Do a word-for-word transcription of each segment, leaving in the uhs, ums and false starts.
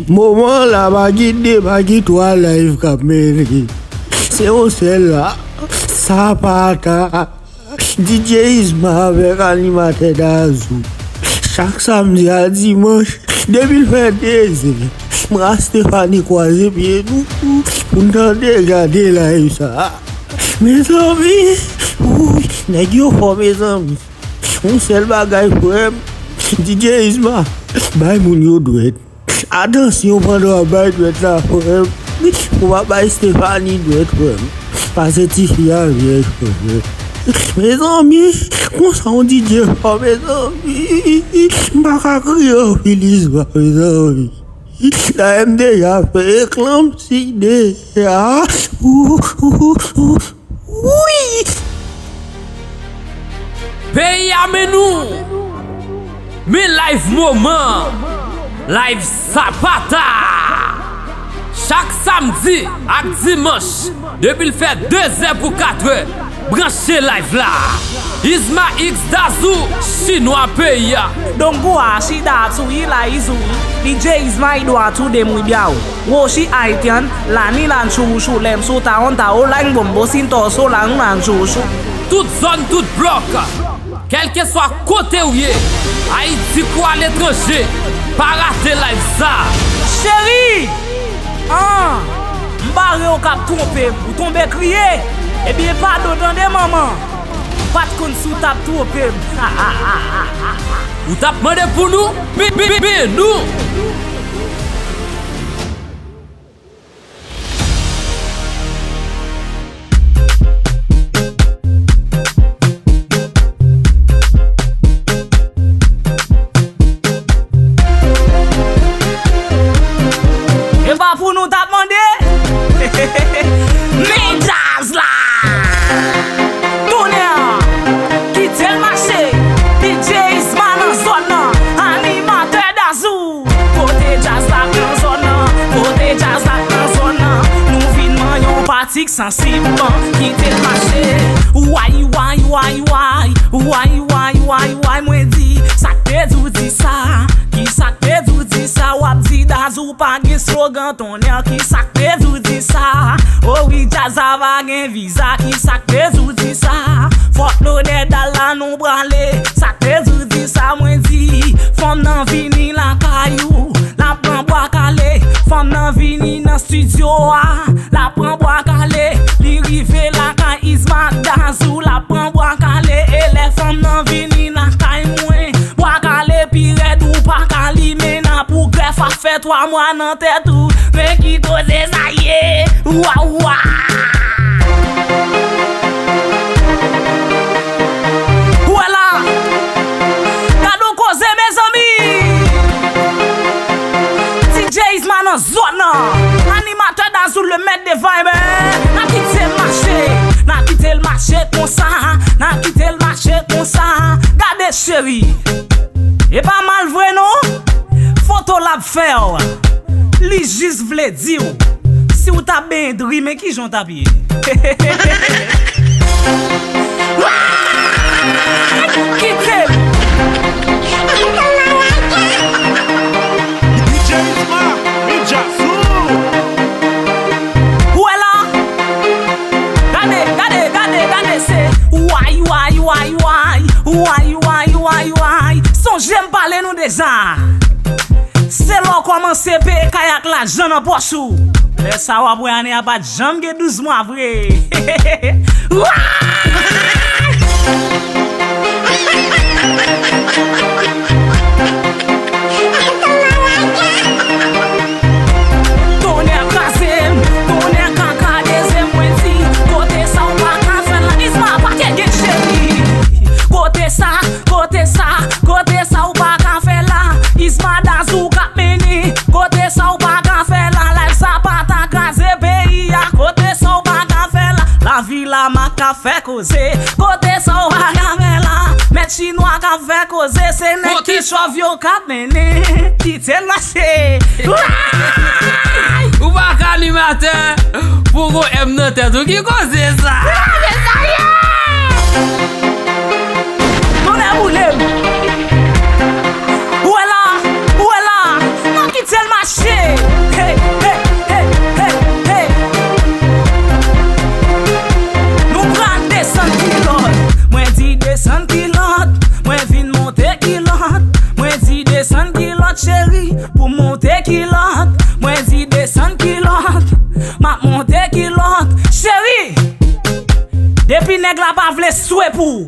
Moman la, pa gen de, pa gen twa live k ap mennen. Se yon sèl la. Sapata. D J Isma avèk animatè Dazou. Chak samdi a dimanch, depi l fè de zè, mwen ak Stephanie kwaze pye nou pou n tande gade live sa. Mezanmi, wouy, nèg yo fò, mezanmi. Yon sèl bagay, frè m, D J Isma, bay moun yo dwèt. Atansyon pandan w ap bay dwèt la, frè m. Ou pa bay Stephanie dwèt, frè m. Pase tifi a vyèj, frè m. Mezanmi, konsa yon D J fò, mezanmi. M pa ka kriye anpil, Isma, mezanmi. Dayè m deja fè eklanpsi deja. Ou, ou, ou, Wi! Peyi a men nou! Men live moman! Live Sapata! Chak samdi ak dimanch, depi l fè de zè pou kat è, branche live la! Isma X Dazou, chinwa peyi a! Donk gwa chita tou yi la izou, D J Isma Idwa tou de mwi byaw. Woshi Aitian, Lani Lan Chouchou Lem Suta Onta Olang Bombo Sinto Solang Lan Chouchou. Tout zòn, tout blòk, kèlkeswa kote w ye, Ayiti kou aletranje, pa rate live sa. Cheri! An! M bare w k ap twonpe m, ou tonbe kriye? Ebyen padon tande manman, m pa t konn si w t ap twonpe m. Ou t ap mande pou nou? Bi, bi, bi, bi, nou! E pa pou nou t ap mande? Men djaz la! Tonnè! Kite l mache! D J Isma nan zòn nan! Animatè Dazou! Kote djaz la k nan zòn nan, kote djaz la k nan zòn nan, nou vin manyen yon pati k sansib, kite l mache. Way, way, way, way, way, way, way, way, mwen di, sa k te di w di sa? Kisa k te di w di sa? W ap di Dazou pa gen slogan, tonnè, kisa k te di w di sa? O wi, djaz la pa gen viza, kisa k te di w di sa? Fòt Lodèdal la nou prale, sa k te di w di sa? Mwen di, fanm nan vini lakay ou, l ap pran bwa kale. Fanm nan vini nan estidyo a, l ap pran bwa kale. Li rive lakay Isma Dazou, l ap pran bwa kale. E lè fanm nan vini lakay mwen, bwa kale pi rèd, ou pa ka limen nan pou grèf ap fè twa mwa nan tèt ou. Men ki koze sa ye? Wa, wa! Ou wè la? Gad yon koze, mezanmi! D J Isma nan zòn nan. Animatè Dazou, le maître des vibes. N a kite l mache. N a kite l mache konsa. N a kite l mache konsa. Gade, cheri. E pa mal vre, non. Foto l ap fè w. Li jis vle di w, si w t ap benyen dri, men kijan w t ap ye? Kite l! D J Isma, Media Zoo. Ou wè la? Gade, gade, gade, gade, se way, way, way, way. Sonje m pale nou deja. Se lè w kòmanse peye kay ak lajan nan pòch ou. Lè sa w ap wè ane a pa t janm gen douz mwa vre. Wa! Tonnè kraze m, tonnè kaka deze m, mwen di, kote sa w pa ka fè la, Isma pa te gen cheri. Kote sa, kote sa, kote sa w pa ka fè la, Isma Dazou k ap mennen. Kote sa w pa ka fè la, live sa pa ta kraze peyi a. Kote sa w pa ka fè la, lavi la mak ap fè koze. Kote sa w pa ka fè la, mèt chinwa k ap fè koze. Se nèg ki chòv yo k ap mennen. Kite l mache. Ou pa ka animatè pou gon M nan tèt ou. Ki koze sa? Tonnè boule m. Ou wè la, ou wè la. N a kite l mache. Cheri, pou monte kilòt, mwen di desann kilòt, m ap monte kilòt. Cheri, depi nèg la pa vle swe pou ou,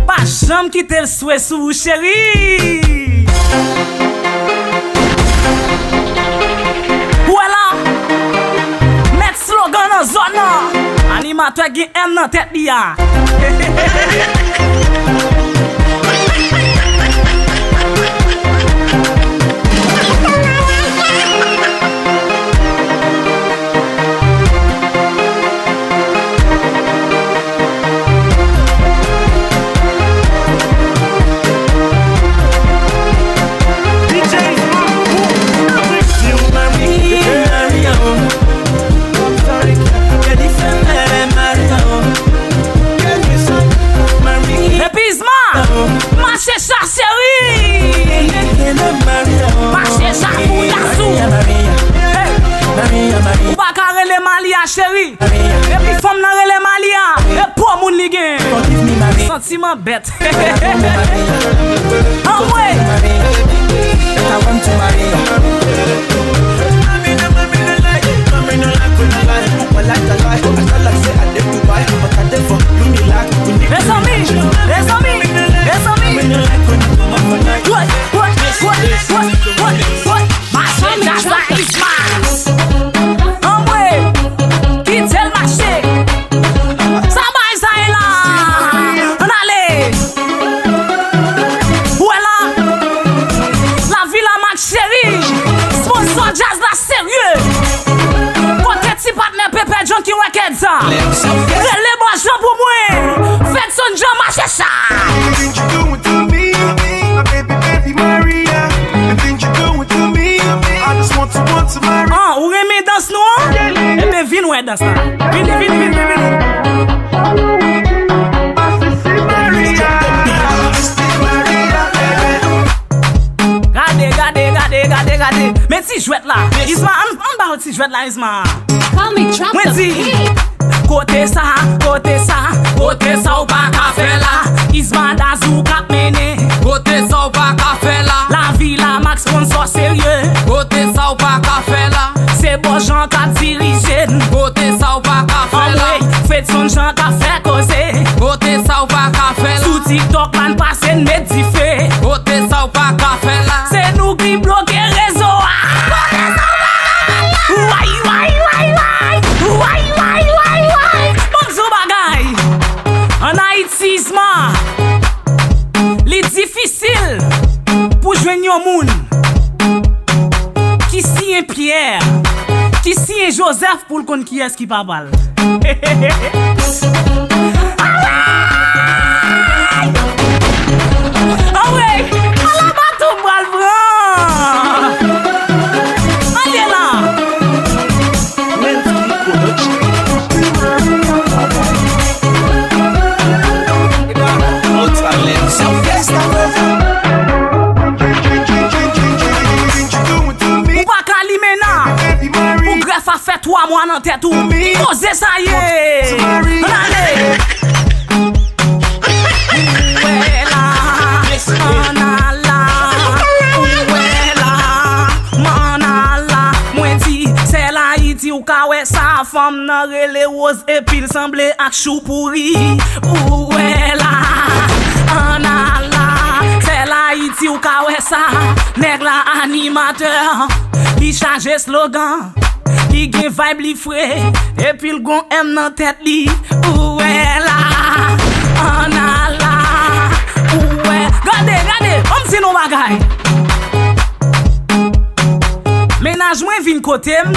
pa janm kite l swe sou ou, cheri. Ou wè la, mèt slogan nan zòn nan. Animatè gen M nan tèt li a. Epi Isma, mache cheri! Mache cheri pou Yazou! Hey! Ou pa ka rele Malia cheri! Epi fanm nan rele Malia! E po moun li gen! Santiman bèt! Anmwe! Mezanmi, mezanmi, mezanmi. What, what, what, what, what, what? Mache, that's why it's mine. Anmwe, kite l mache. Sa bay sa e la. Ann ale. Ou wè la. Lavi la mak cheri. Sponsor djaz la serye. Kote ti patnè Pepe John ki wè kèd sa? Rele Bòjan pou mwen. Fedson John mache sa. Ah, ou renmen dans nou an? Ebyen, vin wè dans la. Vini, vini, vini, vini, vini. Gade, gade, gade, gade, gade. Men ti jwèt la. Isma, ann, ann ba yo ti jwèt la, Isma. Mwen di, kote sa, kote sa, kote sa ou pa ka fè la. Isma Dazou k ap mennen. Kote sa ou pa ka fè la. Lavi la mak sponsor serye. Kote sa ou pa ka fè la. Se Bòjan k ap dirije n. Kote sa ou pa ka fè la. Anmwe, Fedson Jean k ap fè koze. Kote sa ou pa ka fè la. Sou TikTok la n pase n met dife. Kote sa ou pa ka fè la. Se nou ki bloke rezo a. Kote sa ou pa ka fè la. Way, way, way, way. Way, way, way, way. Ban m di w bagay. Ann Ayiti, Isma, li difisil pou jwenn yon moun ki siyen Pierre, ki siyen Joseph pou l konn kiyès ki papa l. Anmwey! Ala baton m pral pran! Ann ye la! Ou pa ka limen nan pou grèf a fè twa mwa nan tèt ou. Ki koze sa ye? Ann ale! Ou wè la, ann ala, ou wè la, m ann ala. Mwen di, sèl Ayiti ou ka wè sa, fanm nan rele Rose epi l sanble ak chou pouri. Ou wè la, ann ala, sèl Ayiti ou ka wè sa, nèg la animatè, li chaje slogan. Li gen vibe, li fre, epi l gon M nan tèt li. Ou wè la, ann ala, ou wè. Gade, gade, ban m di nou bagay. Mennaj mwen vin kote m.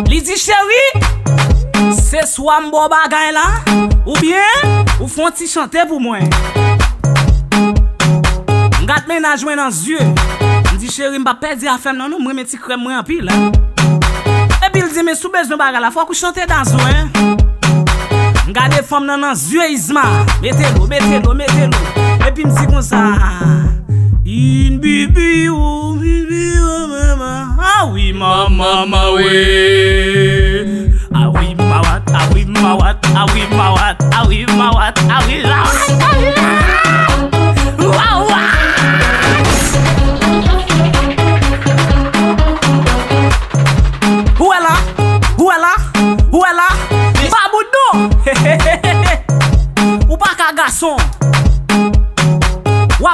Li di, cheri, se swa m ba w bagay la, oubyen ou fè yon ti chante pou mwen. M gad mennaj mwen nan zye. M di, cheri, m p ap pèdi afè m nan non, m renmen ti krèm mwen anpil. Epi l di, men si w bezwen bagay la, fòk ou chante Dazou, en. M gade fanm nan nan zye Isma. Mete dlo, mete dlo, mete dlo. Epi m di konsa, in bibi ou, bibi ou, mama. Ah wi, mama, ma wi. Ah wi, mawat, ah wi, mawat, ah wi, mawat, ah wi, mawat, ah wi, mawat, ah wi, mawat. Waw, waw.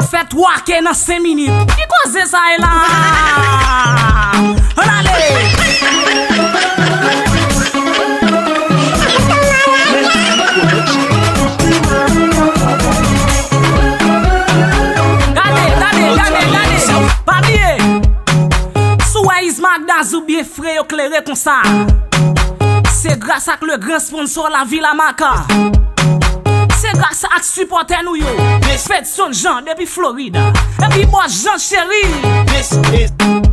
Fè twa K nan senk minit. Ki koze sa ye la? Ann ale! Gade, gade, gade, gade. Pa bliye. Si w wè Isma ak Dazou byen fre yo klere konsa, se gras ak le gran sponsor Lavil Amaka. Se gras ak sipòtè nou yo. Fedson Jean depi Florid. Epi bòs Jean Cheri.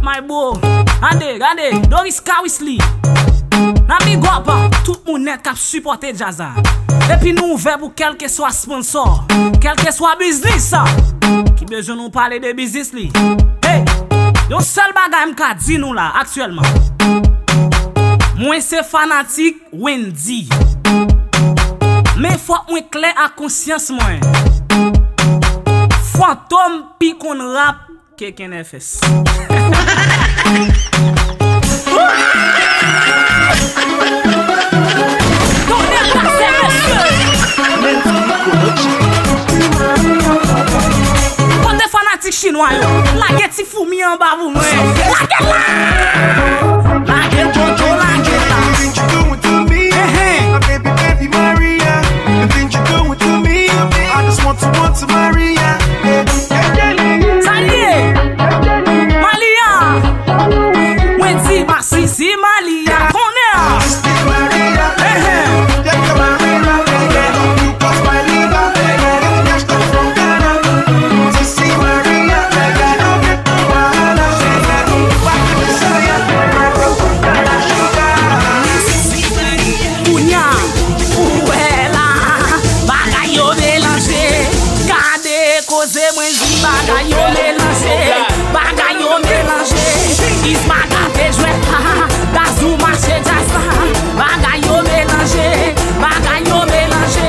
My bro. Gade, gade. Doris Kawisli. Nan big up tout moun nèt k ap sipòte djaz la. Epi nou ouvè pou kèlkeswa sponsò, kèlkeswa biznis ki bezwen nou pale de biznis li. Hey! Yon sèl bagay m ka di nou la aktyèlman. Mwen se fanatik Wendy. Men fòk mwen klè ak konsyans mwen. Fantom pi konn rap ke K N F S. Tonnè glase, mesye! Kote fanatik chinwa yo? Lage ti foumi anba pou mwen. Lage la! Lage jojo, lage la. Ehe. Sa l ye? Malia. Mwen di masisi Malia. Konnen an. Ehe. Kounya, ou wè la, bagay yo melanje. Gade koze mwen di, bagay yo melanje. Bagay yo melanje. Isma gate jwèt la, Dazou mache djaz la. Bagay yo melanje, bagay yo melanje.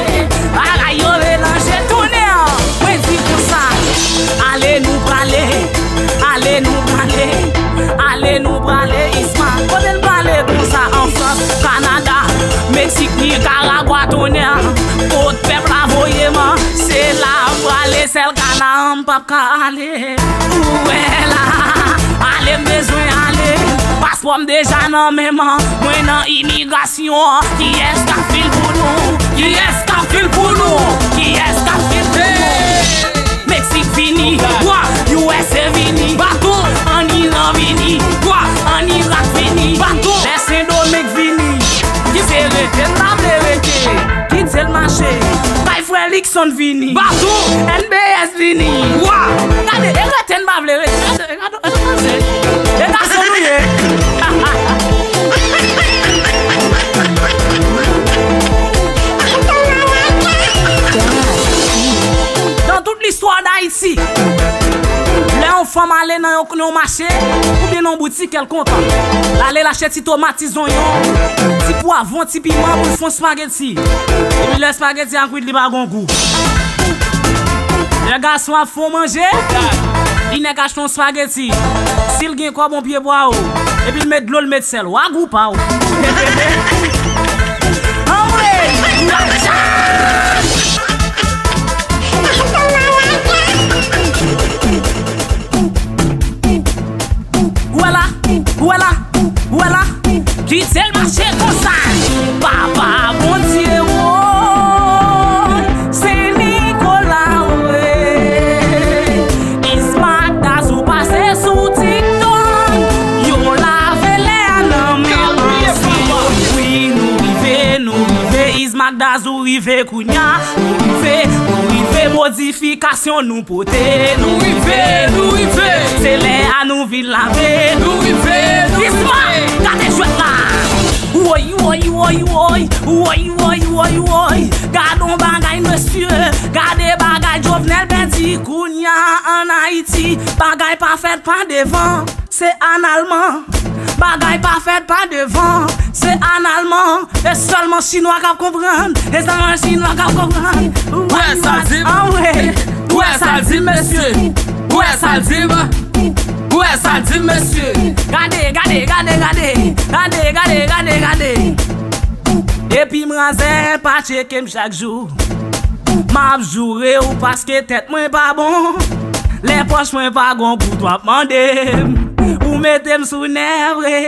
Bagay yo melanje. Tonnè, mwen di konsa. Ale nou prale, ale nou prale, ale nou prale, Isma. Kote n prale konsa? An Frans, Kanada, Meksik, Nikaragwa, tonnè. Kot pèp la voye m, se la m prale, sèl Kanaan m p ap ka ale. Ou wè la, ale m bezwen ale. Paspò m deja nan men m, mwen nan imigrasyon. Kiyès k ap fil pou nou? Kiyès k ap fil pou nou? Kiyès k ap fil pou nou? Meksik vini, wa, U S A vini, bato, ann Iran vini, wa, ann Irak vini, bato, Lè Sendomeng vini. Kite rete, n pa vle rete. Kite l mache. Bay frè Likson vini. Bato, N B S vini. Wa, gade, e rete, n pa vle rete. Gade, gade, gade, gade. E gason nou ye. Dans toute l'histoire d'Haïti, lè yon fanm ale nan yon, nan yon mache oubyen nan yon boutik, kè l kontan. L ale l achte ti tomat, ti zonyon, ti pwavwon, ti piman pou l fè yon espageti. Epi lè espageti a kwit, li pa gon gou. Lè gason ap fè yon manje, li nèk achte yon espageti. Si l gen kòb, yon pye pwawo. Epi l met dlo, l met sèl. Wa gou pa w. Anmwey! Ou wè la, ou wè la, ou wè la. Kite l mache konsa. Papa Bondye, woy, Sen Nikola, woy. Isma ak Dazou pase sou TikTok. Yo lave lè a nan men mwen. Wi, nou rive, nou rive. Isma ak Dazou rive kounya. Nou rive, nou rive, modifikasyon nou pote. Nou rive, nou rive. Se lè a nou vin lave. Nou rive, nou rive. Isma, gade jwèt la. Woy, woy, woy, woy. Woy, woy, woy, woy. Gade yon bagay, mesye. Gade bagay Jovenel pèdi kounya ann Ayiti. Bagay pa fèt pa devan. Se analman. Bagay pa fèt pa devan. Se analman. E sèlman chinwa k ap konprann. E sèlman chinwa k ap konprann. Ou wè sa l di m? Anmwey. Ou wè sa l di m, mesye? Ou wè sa l di m? Ou wè sa l di m, mesye? Gade, gade, gade, gade. Gade, gade, gade, gade. Epi manzè pa tcheke m chak jou. M ap joure w paske tèt mwen pa bon. Lè pòch mwen pa gon goud w ap mande m, ou mete m sou nèv vre.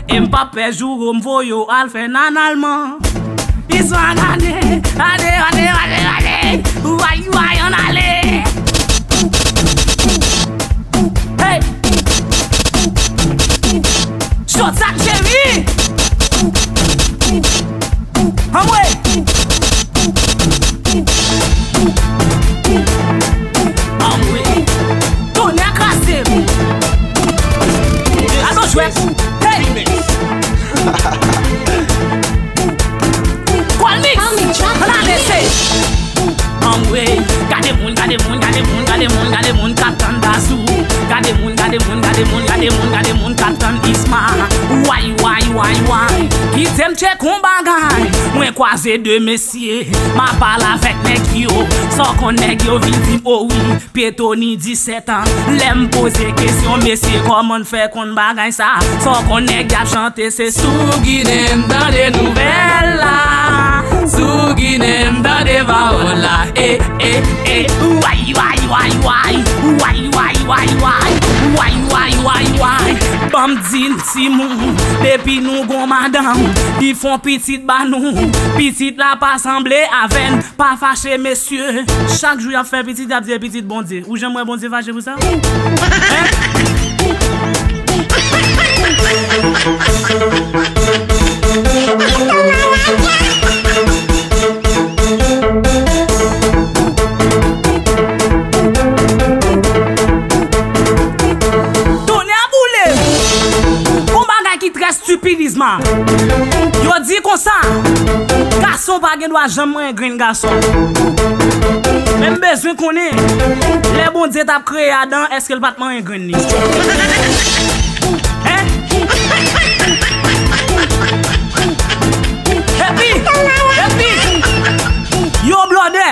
E m p ap pè jou w m voye w al fè nanalman. Isma gade, gade, gade, gade, gade. Way, way, ann ale. Hey! Shot sa cheri! Anmwe! Anmwe! Tonnè kraze m! Gade jwèt! Hey! Kwalmix! Ann ale se! Anmwe! Gade moun, gade moun, gade moun, gade moun, gade moun k ap tann Dazou. Gade moun, gade moun, gade moun, gade moun, gade moun k ap tann Isma. Way, way, way, way. Kite m tcheke yon bagay. Mwen kwaze de mesye. M ap pale avèk nèg yo. Sa w konn nèg yo vin di m, o wi. Pye Tony disèt an. Lè m poze kesyon, mesye, kòman n fè konn bagay sa? Sa w konn nèg y ap chante, se sou Ginen m tande nouvèl la. Sou Ginen m tande pawòl la. E, e, e. Way, way, way, way. Way, way, way, way. Way, way, way, way. Ban m di n timoun, depi nou gon madanm, li fè yon pitit ba nou. Pitit la pa sanble avè n. Pa fache, mesye. Chak jou y ap fè pitit, y ap di pitit Bondye. Ou janm wè Bondye fache pou sa? Hein? Tonnè boule! Gon bagay ki trè stipid, Isma. Yo di konsa, gason pa gen dwa janm manyen grenn gason. Men m bezwen konnen, lè Bondye t ap kreye Adan, èske l pa t manyen grenn li? Hein? Epi, epi, yo blòdè,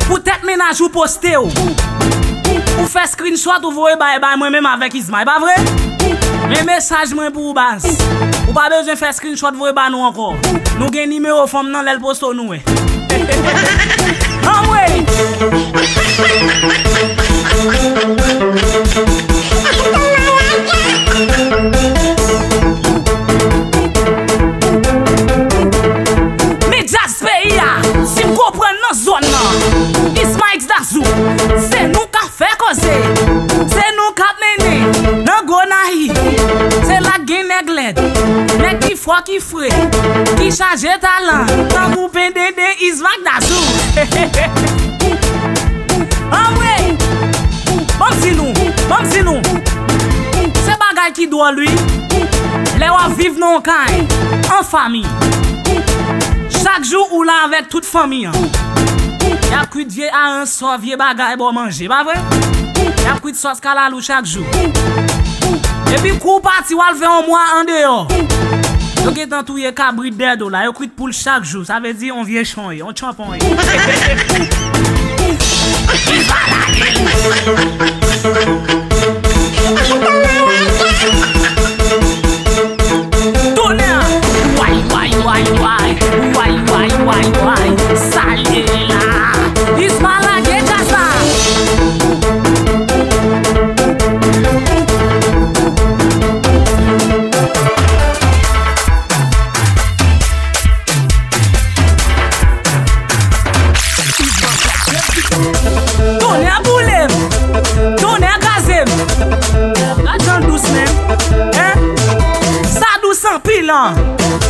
poutèt mennaj ou poste w, ou fè screenshot ou voye bay, bay mwen menm avèk Isma, e pa vre? Men mesaj mwen pou ou, baz. Ou pa bezwen fè screenshot voye ba nou ankò. Nou gen nimewo fanm nan, lè l poste w nou wè. Anmwey! Men djaz peyi a, si m konprann nan zòn nan, Isma X Dazou, se nou k ap fè koze. Se nou k ap mennen nan Gonayiv. Se la k gen nèg lèd, nèg ki fò, ki fre, ki chaje talan, tankou P D D Isma X Dazou. Anmwey! Ban m di nou, ban m di nou. Se bagay ki dwòl, wi. Lè w ap viv nan yon kay, an fanmi, chak jou ou la avèk tout fanmi an. Y ap kwit vye aransò, vye bagay ba w manje, pa vre? Y ap kwit sòs kalalou chak jou. Epi kou w pati, w al fè yon mwa andeyò. Yo gentan touye kabrit dèyè do w la, yo kwit poul chak jou, sa vle di yon vye chon, yon tchanpon. Tonè! Way, way, way, way. Way, way, way, way. Sa l ye la. Isma lage djaz la. Tonè boule m. Tonè kraze m. Gad jan l dous menm. Hein? Sa dous anpil, an.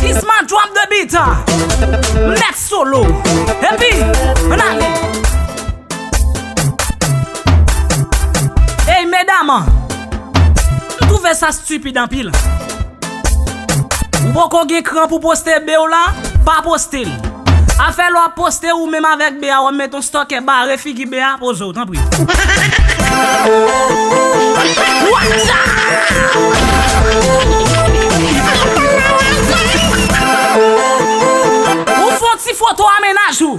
Isma drop the beat, an. Mèt solo. Epi, ann ale. Ey, medam, m twouve sa stipid anpil. Ou poko gen kran pou poste be w la, pa poste l. Afè lè w ap poste ou menm avèk be a, w ap met yon stòkè bare figi be a, poze w, tanpri. Watcha! Ou fè yon ti foto a mennaj ou.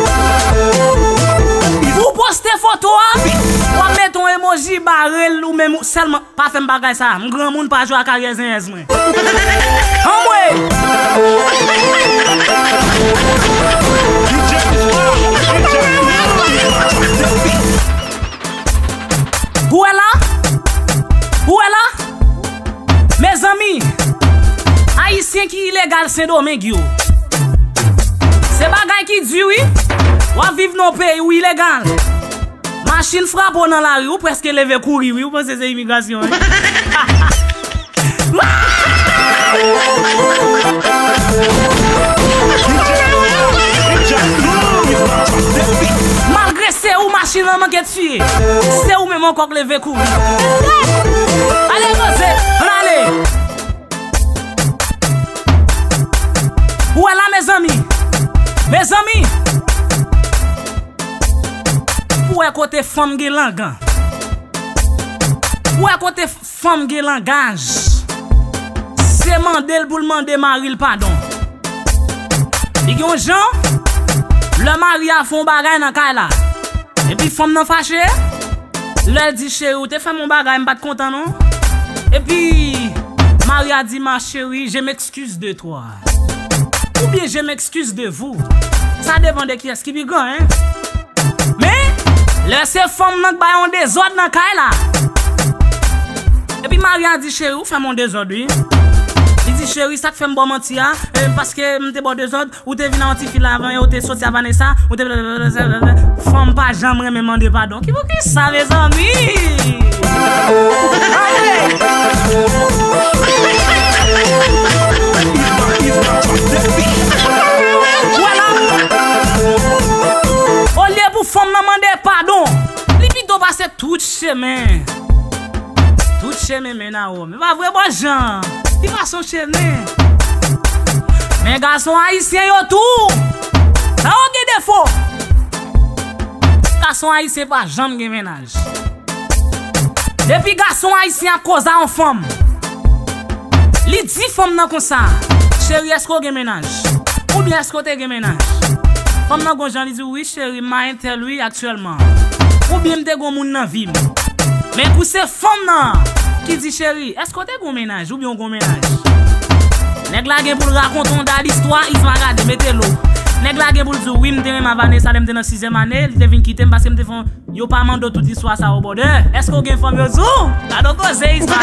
Ou poste foto a, w ap met yon emoji bare l ou menm sèlman. Pa fè m bagay sa. M granmoun, pa jwe ak aryèzeyèz mwen. Anmwey! Ou wè la? Ou wè la? Mezanmi, Ayisyen ki ilegal Sendomeng yo, se bagay ki di wi. W ap viv nan yon peyi ou ilegal. Machin frape w nan lari, ou prèske leve kouri wi, ou panse se imigrasyon wi. Malgre se ou machin nan manke tiye, se ou menm ankò k leve kouri. Ale koze, ann ale. Ou wè la mezanmi? Mezanmi, pou wè kote fanm gen langan. Pou wè kote fanm gen langaj. Se mande l pou l mande mari l padon. Li gen yon jan, lè mari a fè yon bagay nan kay la, epi fanm nan fache, lè l di, cheri, ou te fè m yon bagay, m pa t kontan non. Epi mari a di, ma chérie, je m'excuse de toi. Oubyen je m'excuse de vous. Sa depann de kiyès ki pi gran, en. Men, lè se fanm nan k bay yon dezòd nan kay la. Epi mari a di, cheri, ou fè m yon dezòd, wi. Li di, cheri, sa k fè m ba w manti a, e, paske m te ba w dezòd, ou te vin a yon tifi la avan yè, ou te soti a Vanessa, ou te. Fanm pa janm renmen mande padon. Ki pou ki sa, mezanmi? Ann ale! Vwala! Olye pou fanm nan mande padon, li pito pase tout chemen. Tout chemen mennen a Wòm. E pa vre, bò Jan? Li pase yon chemen. Men gason ayisyen yo tou, sa yo gen defo. Gason ayisyen pa janm gen mennaj. Depi gason ayisyen ap koze a yon fanm, li di fanm nan konsa, cheri, èske w gen mennaj? Oubyen èske w te gen mennaj? Fanm nan gon jan li di, wi cheri, m a entèl wi aktyèlman. Oubyen m te gon moun nan vi m. Men kou se fanm nan ki di, cheri, èske w te gon mennaj oubyen w gon mennaj? Nèg la gen pou l rakonte yon dal istwa, Isma gade, mete lo. Nèg la gen pou l di, wi, m te renmen a Vanessa lè m te nan sizyèm ane, li te vin kite m paske m te fè yon Yo pa mande w tout istwa sa yo, brother. Èske w gen fanm yo sou? Gade yon koze, Isma.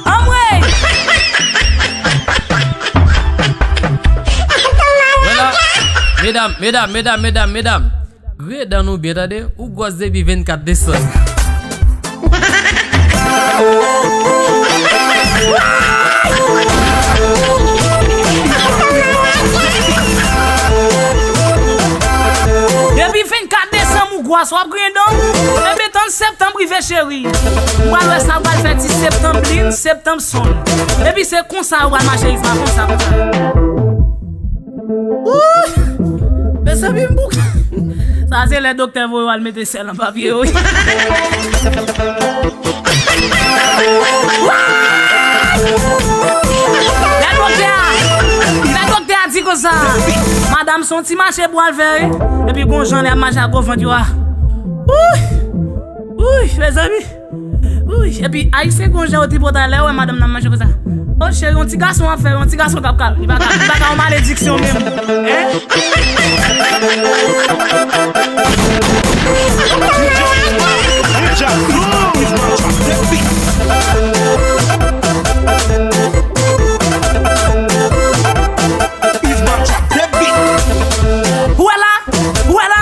Anmwey! Vwala, medam, medam, medam, medam, medam. Gre dan nou byen, tande. Ou gwòs depi vennkat desanm. Depi vennkat desanm ou gwòs, w ap griyen dan w. Ebyen, tann septanm rive, cheri. Ou pral wè sa pral fè ti septanm blin, septanm sonn. Epi se konsa yo pral mache, Isma, konsa, konsa. Ooh! Mezanmi, m bouke. Sa se lè doktè voye w al mete sèl nan papye yo, wi. Lè doktè a, lè doktè a di konsa, madanm, se yon ti mache pou w al fè, wi. Epi gon jan lè ap mache ak gwo vant yo a. Ooh! Ooh, mezanmi. Ooh, epi ayisyen gon jan yo tripotay lè yo wè madanm nan manje konsa. O cheri, yon ti gason ap fè, yon ti gason k ap kal. Li pa ka, li pa ka yon malediksyon menm. Hein? Ou wè la? Ou wè la?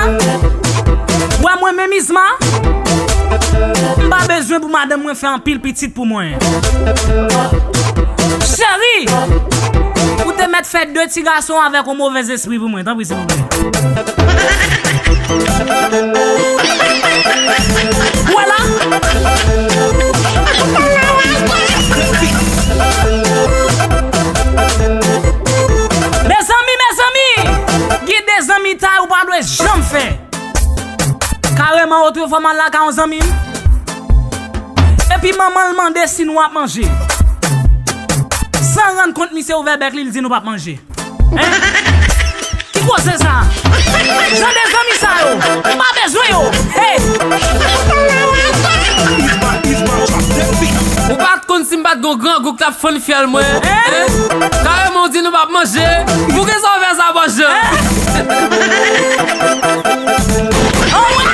Ou wè mwen menm Isma? M pa bezwen pou madanm mwen fè anpil pitit pou mwen. Cheri, ou te mèt fè de ti gason avèk yon movèz espri pou mwen, tanpri, silvouplè. Vwala. Mezanmi, mezanmi, gen de zanmitay ou pa dwe janm fè. Kareman, otrefwa m al lakay yon zanmi m, epi manman l mande si nou ap manje. San rann kont, misye ouvè bèk li, li di nou p ap manje. Hein? Ki koze sa? Jan de zanmi sa yo, m pa bezwen yo. Hey! Ou pa t konn si m pa t gon grangou k t ap fann fyèl mwen. Hein? Hein? Kareman w di nou p ap manje. Pou ki sa w fè sa, bòs Jan? Hein? Oh, ouais!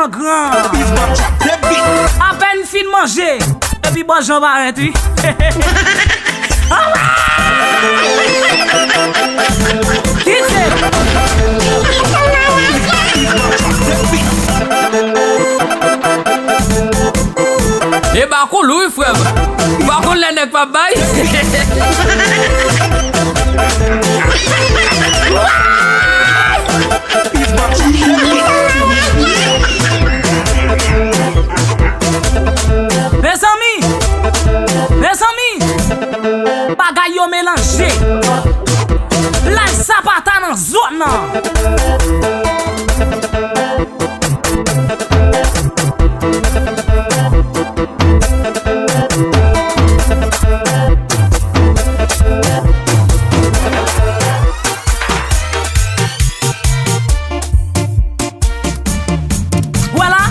Gran. Apèn fin manje, epi bòs jan parèt, wi. Kite. E ba koul wi, frè m. Ou pa konn lè nèg p ap bay? Mezanmi! Mezanmi! Bagay yo melanje. Live Zapata nan zòn nan. Vwala.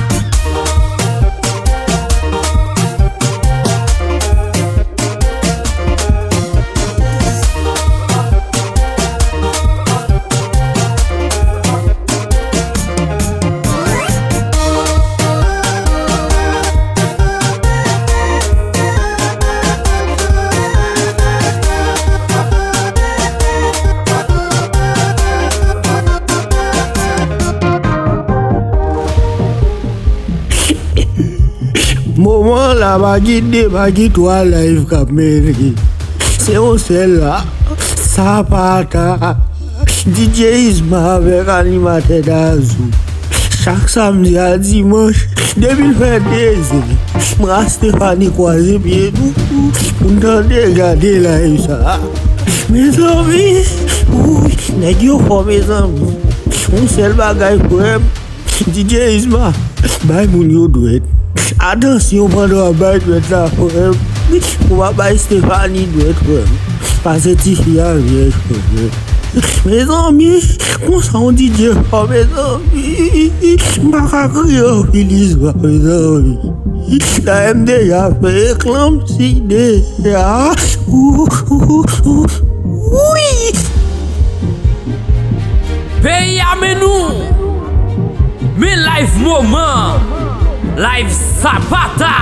Moman la, pa gen de, pa gen twa live k ap mennen. Se yon sèl la, Zapata. D J Isma avèk animatè Dazou. Chak samdi a dimanch, depi l fè de zè, m ak Stephanie kwaze pye nou pou n tande gade live sa. Mezanmi, wouyy, nèg yo fò, mezanmi. Yon sèl bagay, frè m, D J Isma, bay moun yo dwèt. Atansyon pandan w ap bay dwèt la, frè m. Ou pa bay Stephanie dwèt, frè m. Pase tifi a vyèj, frè m. Mezanmi, konsa yon D J fò, mezanmi. M pa ka kriye anpil, Isma, mezanmi. Dayè m deja fè eklanmsi deja. Ou, ou, ou, wi! Peyi a men nou! Men live moman! Live Zapata!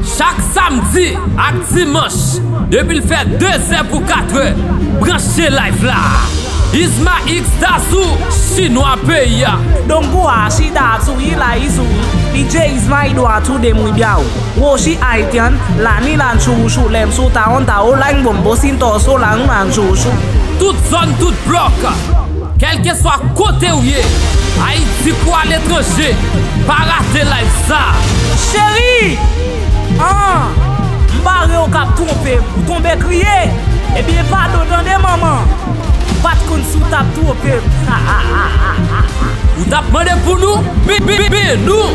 Chak samdi ak dimanch, depi l fè de zè pou kat è, branche live la! Isma X Dazou, chinwa peyi a. Donk ou a chita tou yi la izou. D J Isma Edouard tou de mwi byaw. Wochi Haitian, la ni la chouchou, lèm sou ta on ta o lang bombo sin to so lang lang chouchou. Tout zòn, tout blòk. Kèlkeswa kote w ye, Ayiti kou aletranje, pa rate live sa. Cheri! An! M bare w k ap twonpe m. Ou tonbe kriye? Ebyen padon tande manman. M pa t konn si w t ap twonpe m. Ou t ap mande pou nou? Bi, bi, bi, bi, nou!